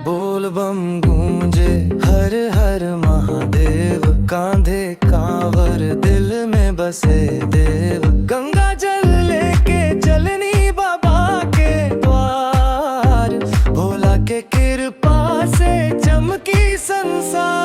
बोल बम गूंजे हर हर महादेव, कांधे कांवर दिल में बसे देव। गंगा जल लेके चलनी बाबा के द्वार, भोला के कृपा से चमकी संसार।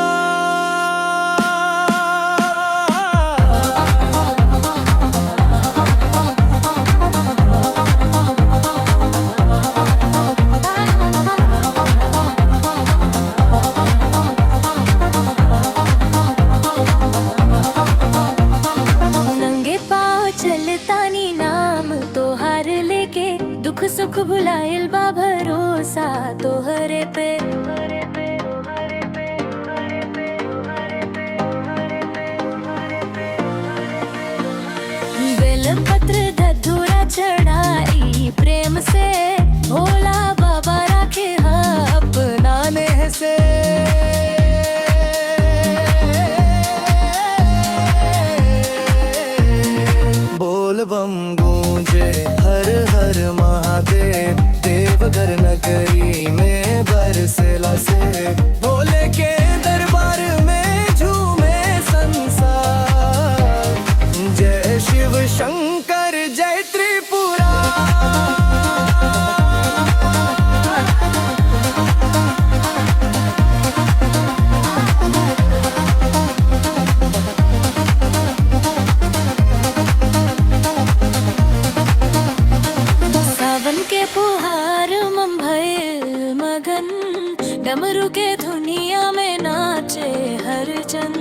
नंगे पाँव चलतानी नाम तोहार लेके, दुख सुख भुलाइल बा भरोसा तोहरे पे। बेलपत्र धतूरा चढ़ाई प्रेम से, भोला बाबा राखे अपना नेह से। बोल बम गूंजे हर हर महादेव, देवघर नगरी में बरसेला से। भोले के दरबार में झूमे संसार। जय शिव शंकर जय त्रिपुरा। सावन के फुहार मम भइल मगन, डमरू के दुनिया में नाचे हर जन।